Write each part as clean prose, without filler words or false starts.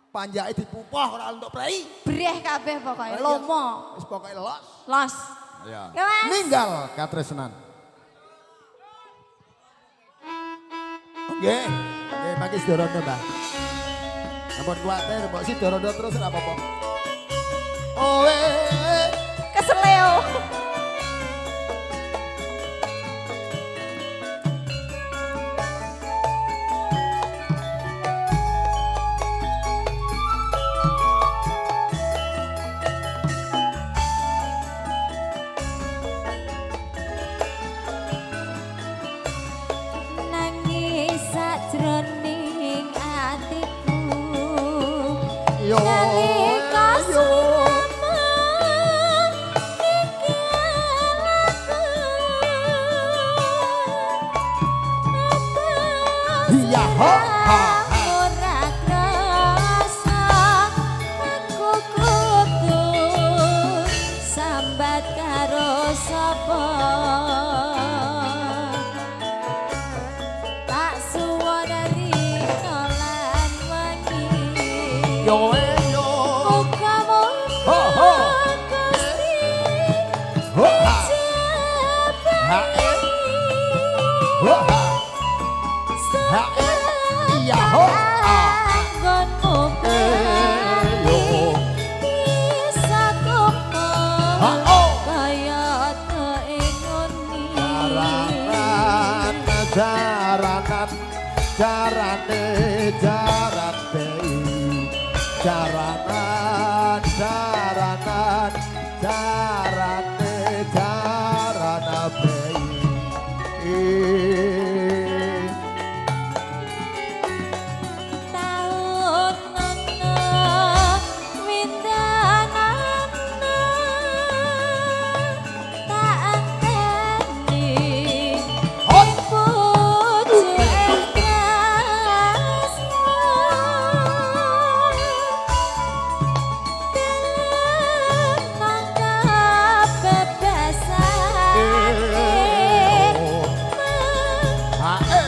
Panjake dipupoh ora entuk prei. Breh kabeh pokoke, lomo. Wis pokoke los. Los. Iya. Ya, Mas. Ninggal katresnan. Nggih, nggih mangke Sidorondo, Mbah. Ampun kuwatir, mbok Sidorondo terus ora apa-apa. Oh, eh. Keseleo. Nangis sajroning atiku. Yo, nalika yo. sliramu ninggal aku. Iya, ho, ha, ha. Ora krasa aku kudu sambat karo sapa. Tak suwun rina lan wengi. Yo, eh, yo. Muga-muga Ho, ho. Gusti Ho, ha. Ha, eh. Ho, ha. Ha, eh. Iya, ho, ha. Anggonmu Eh, yo. bisa kumpul Ha, oh. kaya teingoni. Jaranan, jaranan, jarane, jaran bei. Jaranan, jaranan, jarane, jarana bei. Taun ana windanana tak anteni Hot. pucuke tresno dalem nangka bebasane Ha, eh.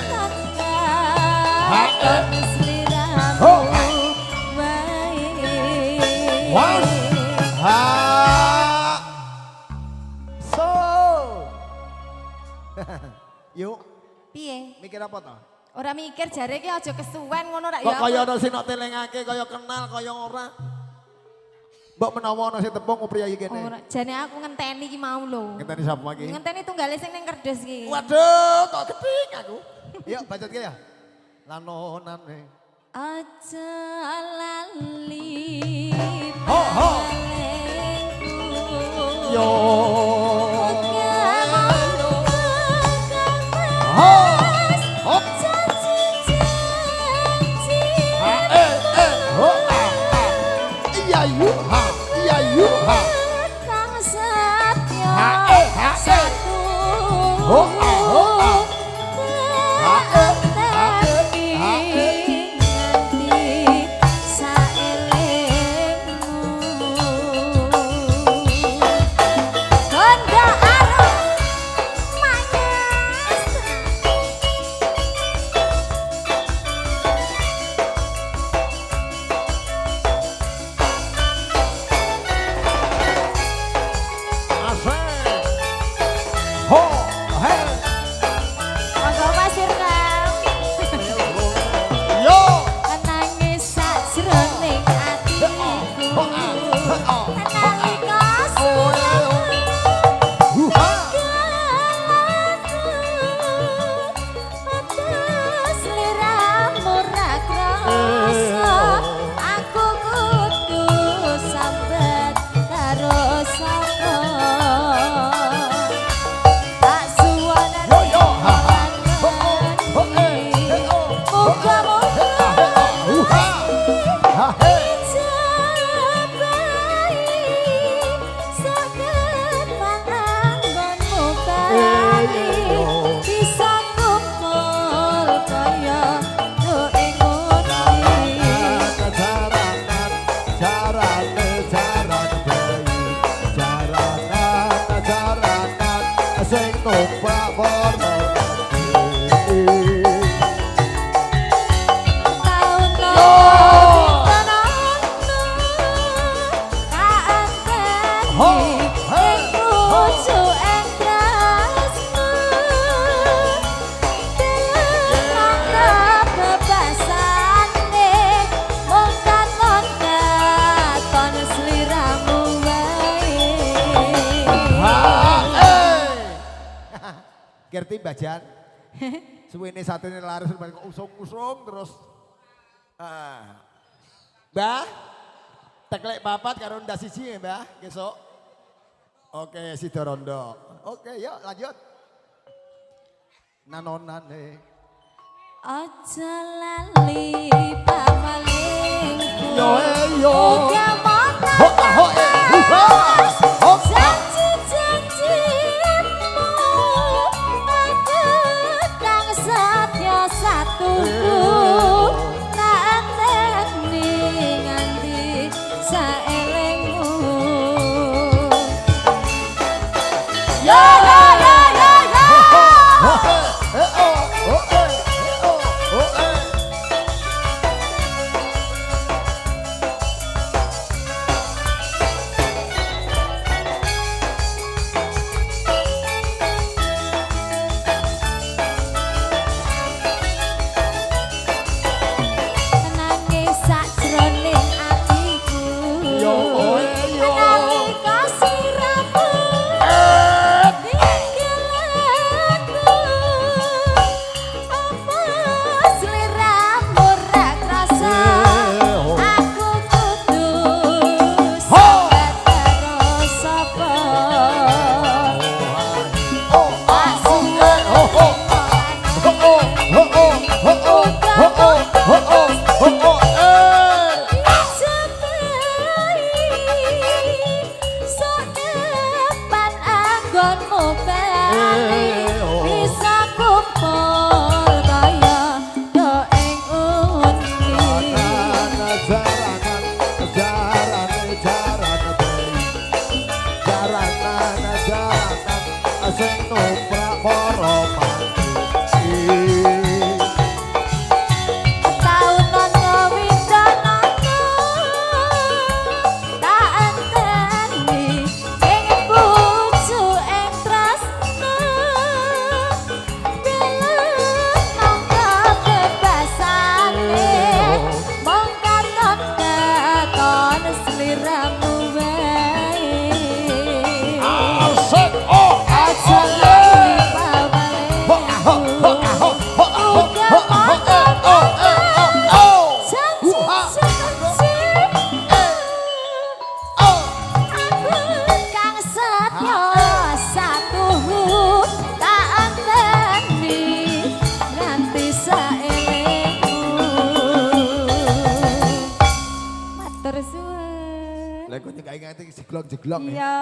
Ha, eh. Ho, ha. One. Ha. So. Yuk, Piye? mikir apa to? Ora mikir jare ki aja kesuwen ngono rak Kok ya. kaya ana sing nok telengake, kaya kenal, kaya ora. Mbok menawa ana sing tepung priyayi kene. Ora, jane aku ngenteni ki mau lho. Ngenteni sapa iki? Ngenteni tunggale sing ning kerdes ki. Waduh, kok gething aku. Yuk, bacot ki ya. Lanonane. Aja lali Ho, ho. palingku. Yo. Muga-muga Ho. Hop. janji-janji Ha, eh, eh, ho, ah, ah. Iya, yu, ha. Iya, yu, ha. kang setya Ha, eh, ha, eh. satu Ho, ah, ho, ah. Ha, eh, ha, eh, ha, eh. nganti Ngerti Mbah Jan? Suwene satene laris kok usung-usung terus. Ah. Mbah, teklek papat karo ndas siji ya, Mbah, besok. Oke, Sidorondo. Oke, yuk lanjut. Nanonane. Aja lali pamalingku. Yo eh, yo. Uga mata Ho ho eh, hu ha. Ho ha. Janji-janjimu aku kang setya satuku tak enteni nganti saelengmu. Yo yo yo yo yo. Ho eh, eh oh, ho eh, eh oh, ho eh. Nangis sakjroning atiku. Yo, oh, eh, yo. Nalika siramu ninggal aku. Apa sliramu ra krasa? Eh, oh. Aku kudu Ho. sambat karo sapa? Oh, ah, oh, eh, oh, oh, ah. Ho, oh, ho, oh, ho, oh, ho, oh, ho, oh, ho, oh, eh. Depan anggonmu bali Eh, oh. bisa kumpul kaya do ing undi. Jaranan, jaranan, jaranan, jaranan, jaranan, sing numprak para mati. Taun ana windanana tak enteni ing bojo ing tresna bilih mongko bebasane mong katon katon sliramu wae. Asik, oh, Aja oh, lali Ho, ho, ho, ho, ho, ho, ho, ho, eh, oh, eh, oh, oh. Huha. Janji-janji Oh. aku kang setya satuhu tak enteni nganti saelengmu. Matur suwun. Lah kok nyekake nganti jeglong-jeglong ya. Iya,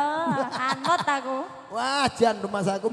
anut aku. Wah, jan rumah saku.